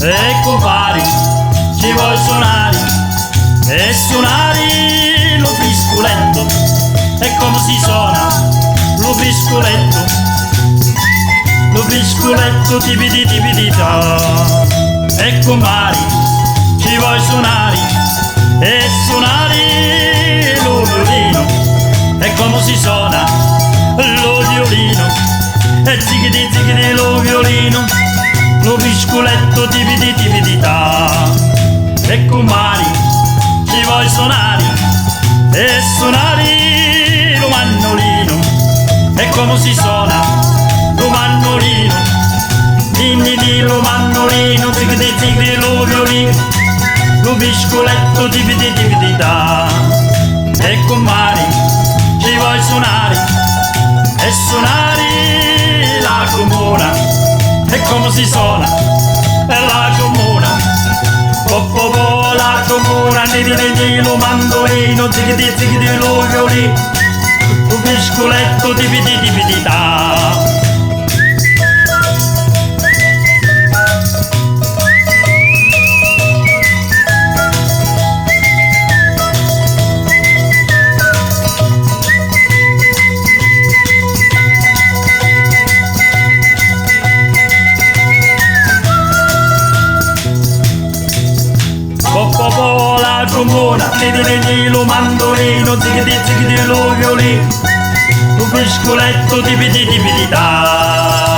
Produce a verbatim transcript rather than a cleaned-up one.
E cumpari, ci voi sunari e sunari lu frisculettu? E comu si sona lu frisculettu? Lu frisculettu tipiti tipiti ta. E cumpari, ci voi sunari e sunari lu viulinu? E comu si sona lu viulinu? E zichiti zichiti lu viulinu, lu frisculettu tipiti tipiti ta. E cumpari, ci voi sunari e sunari lu mannulinu? E comu si sona lu mannulinu? Ni ni ni lu mannulinu, zichiti zichiti lu viulinu, lu frisculettu tipiti tipiti ta. E cumpari, ci voi sunari e sunari la trummuna? E comu si sona la trummuna? Po po po la trummuna, ni ni ni ni lu mannulinu, zichiti zichiti lu viulinu, lu frisculettu tipiti tipiti ta. Po po po la trummuna, ni ni ni ni lu mannulinu, zichiti zichiti lu viulinu, lu frisculettu tipiti tipiti ta.